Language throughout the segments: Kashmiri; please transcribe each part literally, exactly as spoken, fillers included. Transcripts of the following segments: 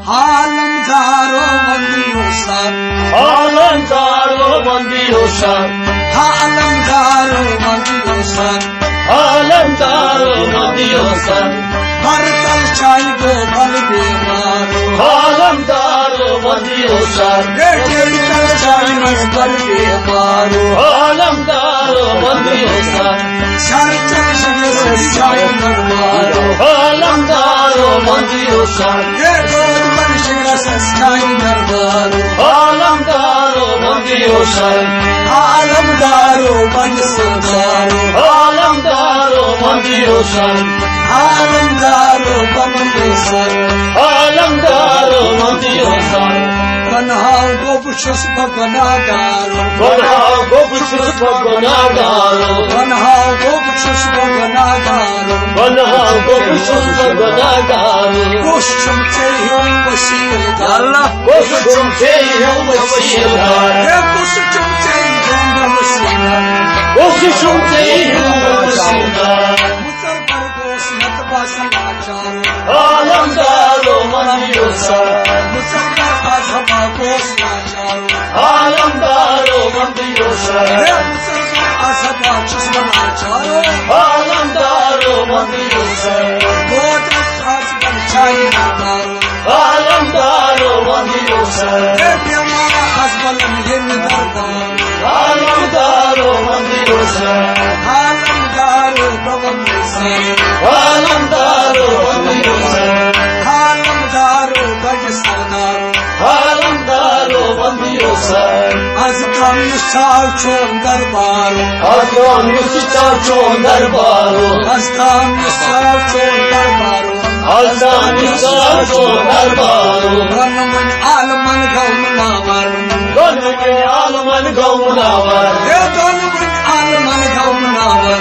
عالمدارو وندیو سر۔ عالمدارو وندیو سر۔ عالمدارو وندیو سر۔ عالمدارو وندیو سر۔ برتل چاہیے بل بیمارو۔ عالمدارو وندیو سر۔ بیٹے تل چاہیے بل بیمارو۔ عالمدارو وندیو سر۔ سر چل شگے سر چاہیے دربارو۔ عالمدارو وندیو سر۔ اے دود بن شگے سر چاہیے دربارو۔ عالمدارو وندیو سر۔ عالمدارو بن سردارو۔ عالمدارو وندیو سر۔ عالمدارو بن سر۔ عالمدارو وندیو سر۔ بنہاو گو بچھس بہ گناہ گارو۔ بنہاو گو بچھس بہ گناہ گارو۔ بنہاو گو بچھس بہ گناہ گارو۔ بنہاو گو بچھس بہ گناہ گارو۔ کس چھم ژے ہیو وسیل دار۔ اللہ۔ کس چھم ژے ہیو وسیل دار۔ اے کس چھم ژے ہیو وسیل دار۔ کس چھم ژے ہیو وسیل دار۔ مُسلمان گوس نت باسن لاچار۔ عالمدارو وندیو سر۔ مُسلمان اذہبا گوس لاچار۔ عالمدارو وندیو سر۔ اے مُسلمان اذہبا چھُس بہٕ لاچار۔ عالمدارو وندیو سر۔ گوٹس آس بن چاہیے دار۔ عالمدارو وندیو سر۔ اے بیمار از بلن ییٚمہِ دربار۔ عالمدارو وندیو سر۔ عالمدارو بلن سر۔ عالمدارو وندیو سر۔ عالمدارو بج سردار۔ عالمدارو وندیو سر۔ از کم یُس ژاو چون دربارو۔ از کم یُس ژاو چون دربارو۔ از کم یُس ژاو چون دربارو۔ از کم یُس ژاو چون دربارو۔ دۄنوٕنۍ عالمن گوٚو مناور۔ دۄنوٕنۍ عالمن گوٚو مناور۔ ہے دۄنوٕنۍ عالمن گوٚو مناور۔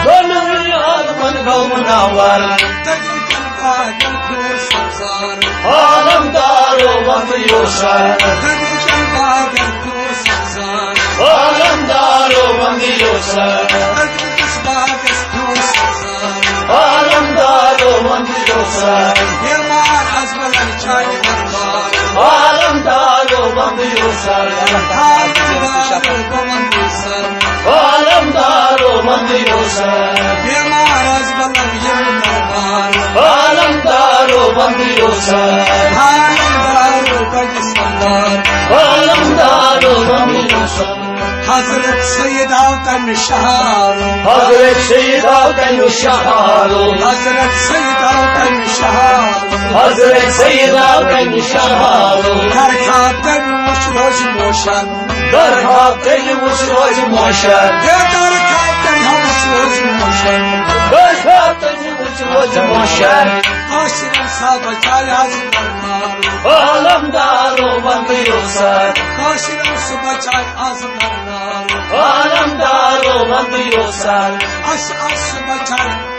دۄنوٕنۍ عالمن گوٚو مناور۔ تجربن باغن پھیوٗر سبزار۔ عالمدارو وندیو سر۔ تجربن باغن پھیوٗر سبزار۔ عالمدارو وندیو سر۔ تجربس باغس پھیوٗر سبزار۔ عالمدارو وندیو سر۔ بیمار از بلن چاہیے دربار۔ عالمدارو وندیو سر۔ عالمدارو وندیو سر۔ عالمدارو وندیو سر۔ بیمار از بلن ییٚمہِ دربار۔ عالمدارو وندیو سر۔ عالمدارو بج سردار۔ عالمدارو وندیو سر۔ حضرت سید آو تمہِ شہارو۔ حضرت سید آو تمہِ شہارو۔ حضرت سید آو تمہِ شہارو۔ حضرت سید آو تمہِ شہارو۔ درخا تمہِ وُچھ روزِ موشن۔ درخا تمہِ وُچھ روزِ موشن۔ ہے درخا تمہِ وُچھ روزِ موشن۔ درخا تمہِ وُچھ روزِ موشن۔ کٲشرٮ۪ن سا بچاے از دربارو۔ عالمدارو وندیو سر۔ کٲشرٮ۪ن سُہ بچاے از دربارو۔ عالمدارو وندیو سر۔ اَسہِ اَسہِ بچاے۔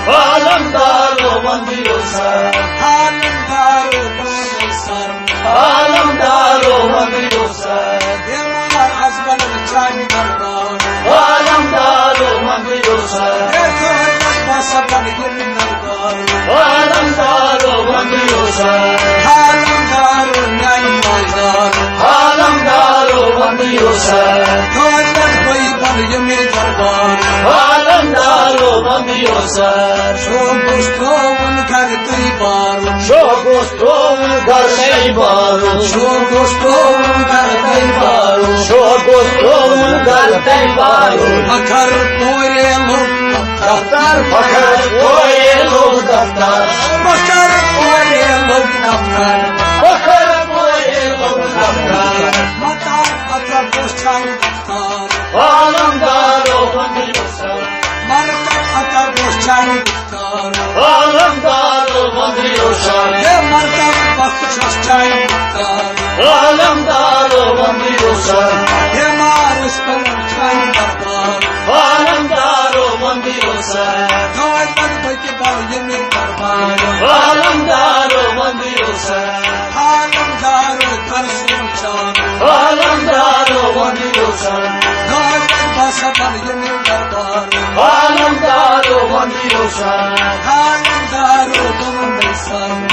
عالمدارو وندیو سر۔ عالمدارو وندیو سر۔ عالمدارو وندیو سر۔ بیمار از بلن چاہیے دربار۔ عالمدارو وندیو سر۔ اے دۄہے بس بن ییٚمہِ دربار۔ عالمدارو وندیو سر۔ عالمدارو میانہِ مالدار۔ عالمدارو وندیو سر۔ دۄہے بس بن ییٚمہِ دربار۔ عالمدارو وندیو سر۔ شوق گوٚژھ ترٛووُن گرٕ تُہۍ بارُن۔ شوق گوٚژھ ترٛووُن گرٕ تُہۍ بارُن۔ شوق گوٚژھ ترٛووُن گرٕ تُہۍ بارُن۔ شوق گوٚژھ ترٛووُن گرٕ تُہۍ بارُن۔ بہٕ کرٕ کورِ لوٚگ دفتر۔ بہٕ کرٕ کورِ لوٚگ دفتر۔ بہٕ کرٕ کورِ لوٚگ دفتر۔ بہٕ کرٕ کورِ لوٚگ دفتر۔ مطلب، مطلب، بہٕ چھُس چانہِ دفتر۔ عالمدارو وندیو سر۔ مرتب، مطلب، بہٕ چھُس چانہِ دفتر۔ عالمدارو وندیو سر۔ ہے مرتب، بہٕ چھُس چانہِ دفتر۔ عالمدارو وندیو سر۔ بیمار أسۍ پنُن چاہیے دربار۔ عالمدارو وندیو سر۔ دعوت بد بچ بال یمی دربار۔ عالمدارو وندیو سر۔ عالمدارو کر سوچان۔ عالمدارو وندیو سر۔ دعوت بس بال یمی دربار۔ عالمدارو وندیو سر۔ عالمدارو تم سر۔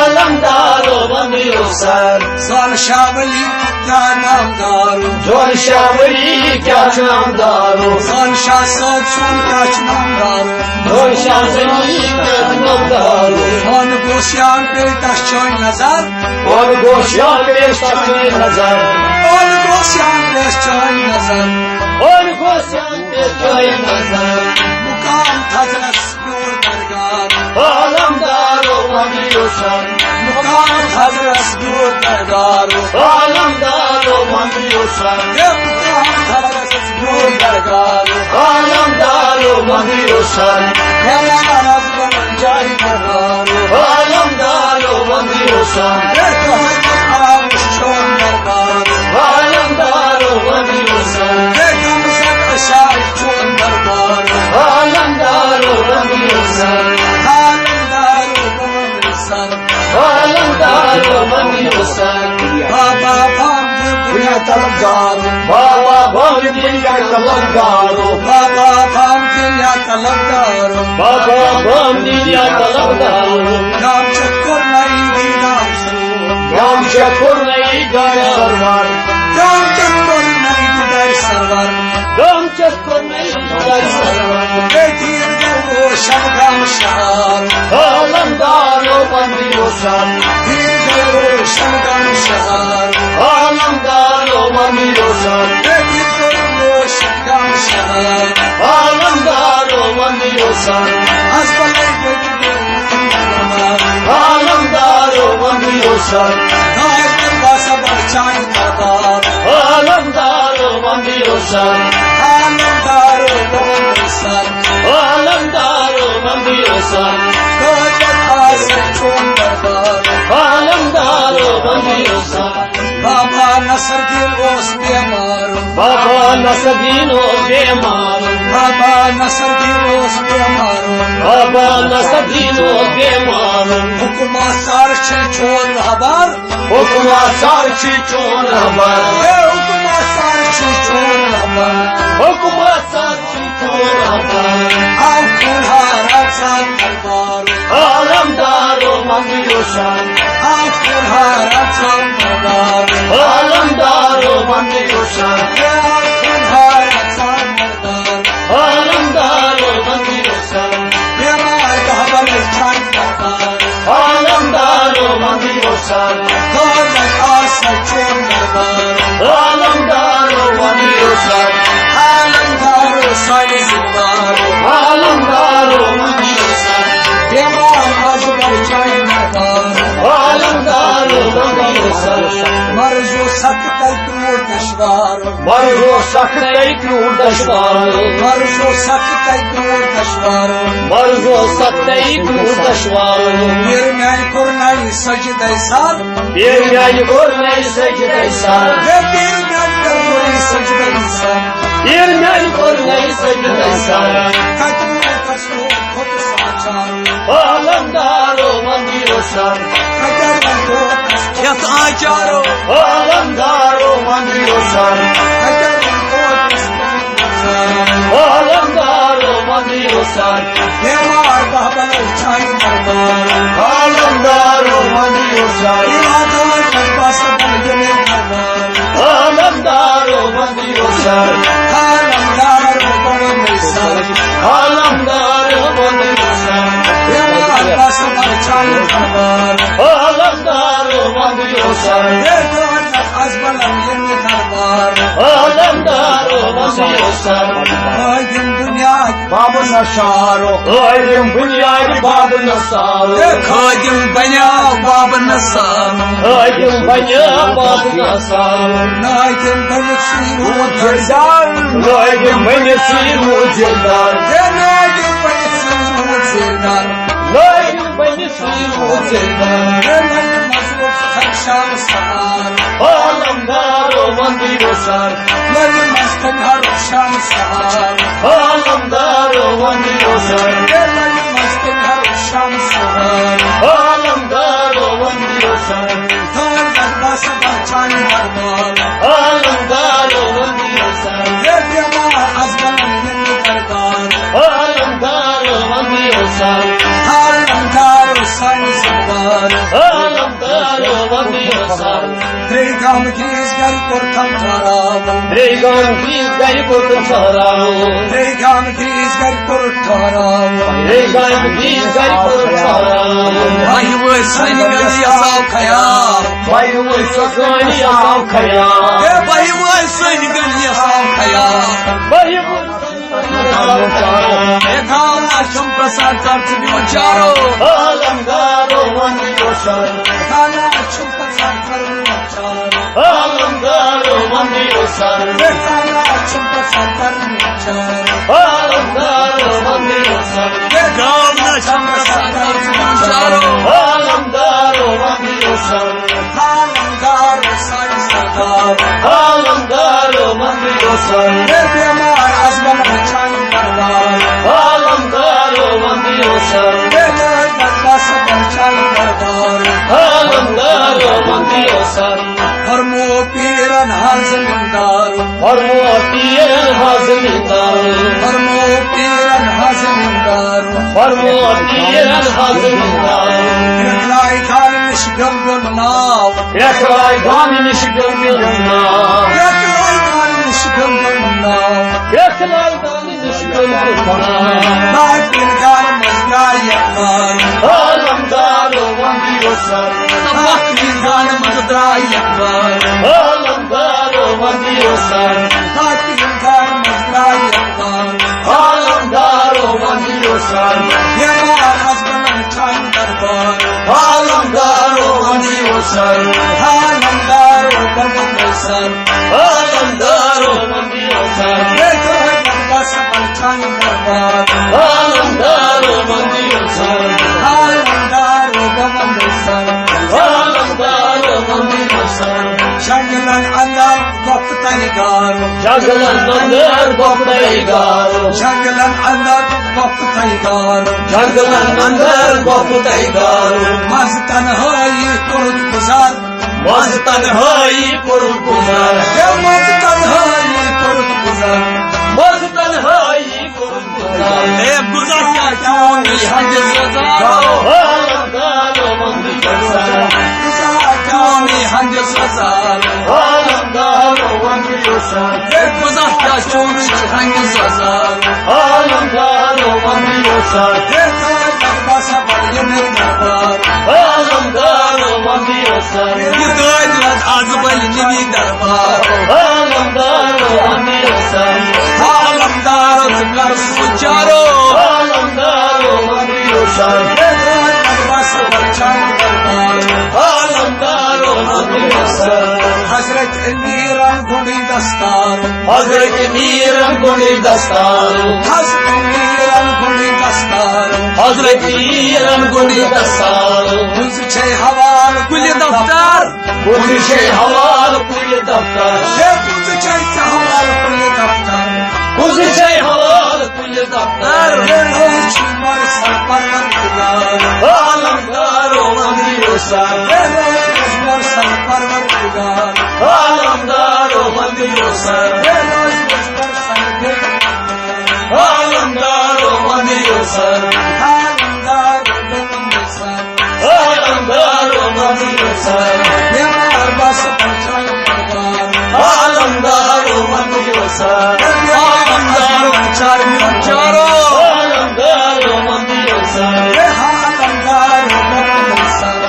علمدارو وندیو سر۔ زان شاہ ولی کیا نامدارو۔ زان شاہ ولی کیا نامدارو۔ زان شاہ صٲب سُنٛد کیا چھُ نامدارو۔ زان شاہ ولی کیا نامدارو۔ وَن گوٚژھ یان پیٚیہِ تَس چٲنۍ نظر۔ وَن گوٚژھ یان پیٚیہِ تَس چٲنۍ نظر۔ وَن گوٚژھ یان پیٚیہِ تَس چٲنۍ نظر۔ وَن گوٚژھ یان پیٚیہِ تَس چٲنۍ نظر۔ مُقام تھزرس پیوٚر درگاہ۔ علمدارو وندیو سر۔ مُقام تھزرس پیوٚر درگاہ۔ علمدارو وندیو سر۔ ہے مُقام تھزرس پیوٚر درگاہ۔ علمدارو وندیو سر۔ ہے مہاراج بنن جائی دربار۔ علمدارو وندیو سر۔ ہے تہنٛدِس آبس چون دربار۔ علمدارو وندیو سر۔ ہے غمزن اشار چون دربار۔ علمدارو وندیو سر۔ علمدارو وندیو سر۔ علمدارو وندیو سر۔ بابا بام دنیا طلبدارو۔ بابا بام دنیا طلبدارو۔ بابا بام دنیا طلبدارو۔ بابا بام دنیا طلبدارو۔ نام چت کرنائی دیدار سرور۔ نام چت کرنائی دیدار سرور۔ نام چت کرنائی دیدار سرور۔ نام چت کرنائی دیدار سرور۔ بے دیر گو روشن گام شہر۔ علمدارو وندیو سر۔ دیر گو روشن گام شہر۔ علمدارو وندیو سر۔ بے دیر گو روشن گام شہر۔ علمدارو وندیو سر۔ از بلے بے دیر گو روشن گام شہر۔ علمدارو وندیو سر۔ دائر باسا بچان عالمدارو وندیو سر۔ عالمدارو وندیو سر۔ عالمدارو وندیو سر۔ کٲجر آسہِ چون دربار۔ عالمدارو وندیو سر۔ بابا نصر الدین اوس بیمار۔ بابا نصر الدین اوس بیمار۔ بابا نصر الدین اوس بیمار۔ بابا نصر الدین اوس بیمار۔ حکمہ سر چھُ چون رہبر۔ حکمہ سر چھی چون رہبر۔ اے حکمہ سر چھی چون رہبر۔ حکمہ سر چھی چون رہبر۔ آو کھنڈارا سان دربار۔ عالمدارو وندیو سر۔ آو کھنڈارا سان دربار۔ عالمدارو وندیو سر۔ اے آو کھنڈارا سان دربار۔ عالمدارو وندیو سر۔ بیمار بہبل چھان دربار۔ عالمدارو وندیو سر۔ دولت آسہ چون دربار۔ عالمدارو وندیو سر۔ عالمدارو سانہِ ذمہ دار۔ عالمدارو وندیو سر۔ بیمار از بر چون دربار۔ عالمدارو وندیو سر۔ مرضو سخت تل کرور دشوار۔ مرضو سخت تئی کرور دشوار۔ مرضو سخت تئی کرور دشوار۔ مرضو سخت تئی کرور دشوار۔ پیر میانہِ کرنائی سجدے سر۔ پیر میانہِ کرنائی سجدے سر۔ ہے پیر میانہِ کرنائی سجدے سر۔ پیر میانہِ کرنائی سجدے سر۔ کتو کسو خود ساچار۔ عالمدارو وندیو سر۔ کتو کسو یتھ آچارو۔ عالمدارو وندیو سر۔ کتو کسو عالمدارو وندیو سر۔ بیمار بہبل چھان دربار۔ عالمدارو وندیو سر۔ علاج بس بلگنے دربار۔ عالمدارو وندیو سر۔ عالمدارو وندیو سر۔ عالمدارو وندیو سر۔ بیمار بس بلچان دربار۔ عالمدارو وندیو سر۔ اے دولت از بلند دربار۔ عالمدارو وندیو سر۔ خادم دنیا باب نصارو۔ خادم بنیاد باب نصارو۔ اے خادم بنیا باب نصارو۔ خادم بنیا باب نصارو۔ نادم بنی سیرو جردار۔ نادم بنی سیرو جردار۔ اے نادم بنی سیرو جردار۔ نادم بنی سیرو جردار۔ اے نادم مزور خرشان سار۔ عالمدارو وندیو سر۔ لرِ مستن ہر شام سہار۔ عالمدارو وندیو سر۔ لرِ مستن ہر شام سہار۔ عالمدارو وندیو سر۔ دولت بس بچان دربار۔ عالمدارو وندیو سر۔ اے بیمار از بلند دربار۔ عالمدارو وندیو سر۔ عالمدارو سر سوار۔ عالمدارو وندیو سر۔ ترٛیٚیہِ گامہٕ گریٖس گرِ کوٚر تھم ٹھہراو۔ ترٛیٚیہِ گامہٕ گریٖس گرِ کوٚر تھم ٹھہراو۔ ترٛیٚیہِ گامہٕ گریٖس گرِ کوٚر ٹھہراو۔ ترٛیٚیہِ گامہٕ گریٖس گرِ کوٚر ٹھہراو۔ بھائی وٲے سانہِ گرِ یَساو خیال۔ بھائی وٲے سانہِ یَساو خیال۔ اے بھائی وٲے سانہِ گرِ یَساو خیال۔ بھائی وٲے ہے گاو نہ چھم پرسان کر ژٕ میون چارو۔ عالمدارو وندیو سر۔ گاو نہ چھم پرسان کر میون چارو۔ عالمدارو وندیو سر۔ ہے گاو نہ چھم پرسان کر میون چارو۔ عالمدارو وندیو سر۔ ہے گاو نہ چھم پرسان کر ژٕ میون چارو۔ عالمدارو وندیو سر۔ عالمدارو سانہِ سردار۔ عالمدارو وندیو سر۔ ہے بیمار از بلن چانہِ دربار۔ عالمدارو وندیو سر۔ ہے دٲدۍ بس بلن چانہِ دربار۔ عالمدارو وندیو سر۔ فرمو پیرن ہا زمیندار۔ فرمو پیرن ہا زمیندار۔ فرمو پیرن ہا زمیندار۔ فرمو پیرن ہا زمیندار۔ کرٛکھ لایہِ گامہٕ نِش بیوٚن بیوٚن ناو۔ کرٛکھ لایہِ گامہٕ نِش بیوٚن بیوٚن ناو۔ کرٛکھ لایہِ گامہٕ نِش بیوٚن بیوٚن ناو۔ کرٛکھ لایہِ گامہٕ نِش بیوٚن بیوٚن ناو۔ باقین گامن منٛز درٛاے یتھ ناو۔ عالمدارو وندیو سر۔ باقین گامن منٛز درٛاے یتھ ناو۔ عالمدارو وندیو سر۔ باقین گامن منٛز درٛاے یتھ ناو۔ عالمدارو وندیو سر۔ بیمار از بلن چانہِ دربار۔ عالمدارو وندیو سر۔ عالمدارو وندیو سر۔ عالمدارو وندیو سر۔ ہے دٲدۍ بس بلن چانہِ دربار۔ عالمدارو وندیو سر۔ عالمدارو وندیو سر۔ عالمدارو وندیو سر۔ جنگلن اندر گۄپھٕ تلہِ گارو۔ جنگلن اندر گۄپھٕ تلہِ گارو۔ جنگلن اندر گۄپھٕ تلہِ گارو۔ جنگلن اندر گۄپھٕ تلہِ گارو۔ منٛزٕ تنہٲیی کوٚرُتھ گُزار۔ منٛزٕ تنہٲیی کوٚرُتھ گُزار۔ ہے منٛزٕ تنہٲیی کوٚرُتھ گُزار۔ منٛزٕ تنہٲیی کوٚرُتھ گُزار۔ ہے گُزار کیٛاہ چون یہِ ہنٛدِ سزا۔ عالمدارو وندیو سر۔ گُزار کیٛاہ چون یہِ ہنٛدِ سزا۔ عالمدارو وندیو سر۔ ہے گُزار کیٛاہ چون یہِ ہنٛدِ سزا۔ عالمدارو وندیو سر۔ ہے دٲدۍ لگ بس بلہِ نِوِ دربار۔ عالمدارو وندیو سر۔ یہِ دٲدۍ لگ از بلہِ نِوِ دربار۔ عالمدارو وندیو سر۔ عالمدارو ژٕ کر سون چارو۔ عالمدارو وندیو سر۔ ہے دٲدۍ لگ بس بلہِ چانہِ دربار۔ عالمدارو وندیو سر۔ حضرت میرن گُنڈی دستار۔ حضرت میرن گُنڈی دستار۔ حضرت میرن گُنڈی دستار۔ حضرت میرن گُنڈی دستار۔ کُنزٕ چھے حوال کُلہِ دفتر۔ کُنزٕ چھے حوال کُلہِ دفتر۔ ہے کُنزٕ چھے حوال کُلہِ دفتر۔ کُنزٕ چھے حوال کُلہِ دفتر۔ ہے روز چھُ مرسل پروردگار۔ عالمدارو وندیو سر۔ ہے روز مرسل پروردگار۔ عالمدارو وندیو سر۔ ہے روز مرسل پروردگار۔ عالمدارو وندیو سر۔ عالمدارو وندیو سر۔ عالمدارو وندیو سر۔ بیمار بس پہچان دربار۔ عالمدارو وندیو سر۔ عالمدارو چارو۔ عالمدارو وندیو سر۔ عالمدارو وندیو سر۔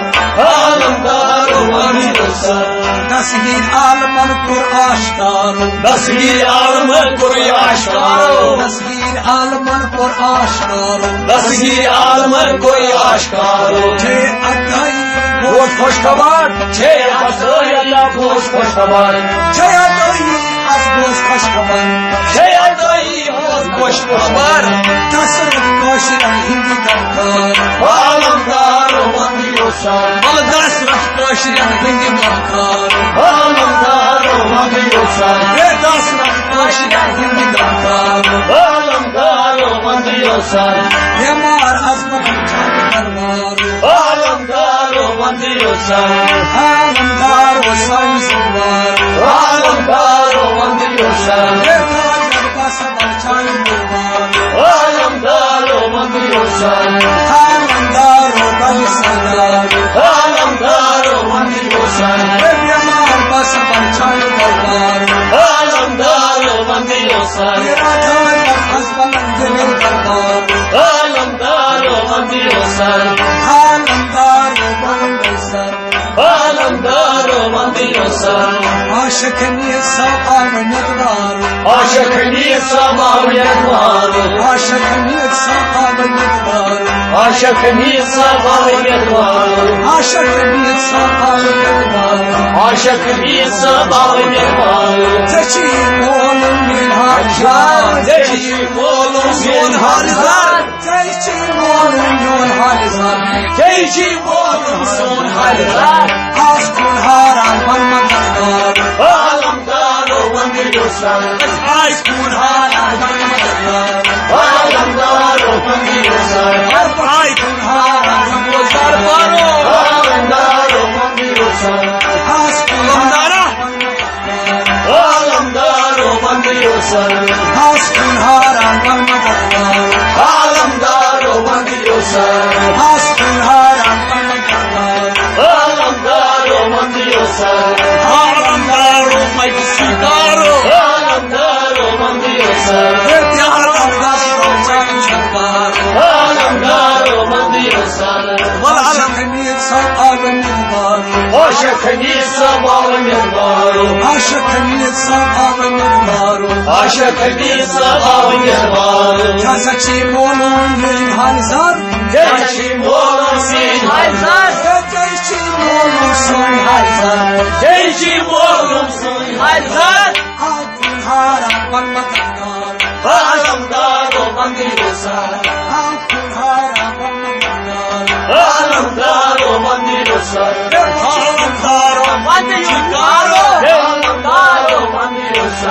عالمدارو وندیو سر۔ دستگیر عالمن کوٚر آشکارو۔ دستگیر عالمن کوٚر آشکارو۔ دستگیر عالمن کوٚر آشکارو۔ دستگیر عالمن کوٚر آشکارو۔ چھے عطائی بوز خوش خبر۔ چھے عطائی بوز خوش خبر۔ چھے عطائی از بوز خوش خبر۔ چھے عطائی بوز خوش خبر۔ دس رود کٲشرٮ۪ن ہٕنٛدِ دربار۔ عالمدارو وندیو سر۔ بل دس رود کٲشرٮ۪ن ہٕنٛدِ دربار۔ عالمدارو وندیو سر۔ ہے دس رود کٲشرٮ۪ن ہٕنٛدِ دربار۔ عالمدارو وندیو سر۔ بیمار از بلن چانہِ دربار۔ عالمدارو وندیو سر۔ عالمدارو سانہِ دربار۔ عالمدارو وندیو سر۔ ہے دس رود بس بلن چانہِ دربار۔ عالمدارو وندیو سر۔ عالمدارو بلہِ سردار۔ عاشق حمید صاحب آو نِتھ بارو۔ عاشق حمید صاحب آو نِتھ بارو۔ عاشق حمید صاحب آو نِتھ بارو۔ عاشق حمید صاحب آو نِتھ بارو۔ عاشق حمید صاحب آو نِتھ بارو۔ عاشق حمید صاحب آو نِتھ بارو۔ ژےٚ چھی مولوم میون حال زار۔ ژےٚ چھی مولوم میون حال زار۔ ژےٚ چھی مولوم میون حال زار۔ ژےٚ چھی مولوم سون حال زار۔ آز کُن حاران بن مددگار۔ عالمدارو وندیو سر۔ آز کُن حاران بن مددگار۔ عالمدارو وندیو سر۔ آز کُن حاران بن مددگار۔ عالمدارو وندیو سر۔ آز کُن حاران عالمدارو وندیو سر۔ آز کُن حاران بن مددگار۔ عالمدارو وندیو سر۔ آز کُن حاران بن مددگار۔ عالمدارو وندیو سر۔ عالمدارو مجلس دارو۔ عالمدارو وندیو سر۔ عالمدارو مجلس دارو۔ عالمدارو وندیو سر۔ عاشق حمید صاحب آو نِتھ بارو۔ عاشق حمید صاحب آو نِتھ بارو۔ عاشق حمید صاحب آو نِتھ بارو۔ عاشق حمید صاحب آو نِتھ بارو۔ ژےٚ چھی مولوم میون حال زار۔ ژےٚ چھی مولوم سون حال زار۔ ژےٚ چھی مولوم سون حال زار۔ ژےٚ چھی مولوم سون حال زار۔ آز کُن حاران بن مددگار۔ عالمدارو وندیو سر۔ آز کُن حاران بن مددگار۔ عالمدارو وندیو سر۔ عالمدارو وندیو سر۔ عالمدارو وندیو سر۔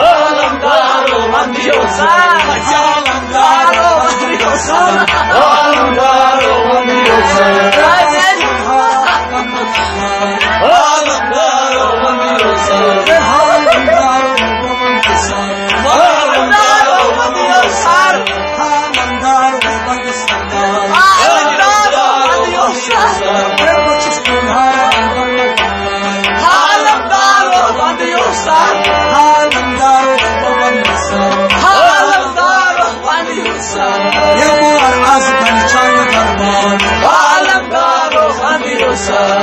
عالمدارو وندیو سر۔ عالمدارو وندیو سر۔ عالمدارو وندیو سر۔ عالمدارو وندیو سر۔ عالمدارو وندیو سر۔ عالمدارو وندیو سر۔ عالمدارو وندیو سر۔ عالمدارو وندیو سر۔ عالمدارو وندیو سر۔ عالمدارو وندیو سر۔ یمار از بن چاے دربار۔ عالمدارو وندیو سر۔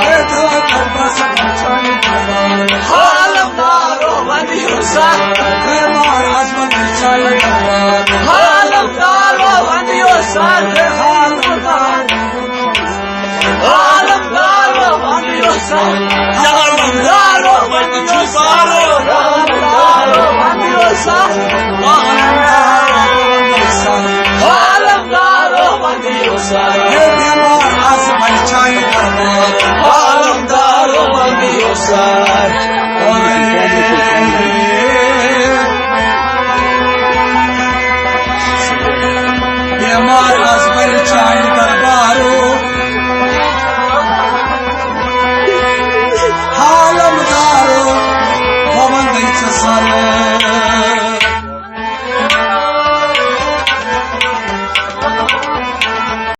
عالمدارو وندیو سر۔ یمار از بن چاے دربار۔ عالمدارو وندیو سر۔ عالمدارو وندیو سر۔ عالمدارو وندیو سر۔ عالمدارو وندیو سر۔ عالمدارو وندیو سر۔ عالمدارو وندیو سر۔ یمار از بن چاے دربار۔ عالمدارو وندیو سر۔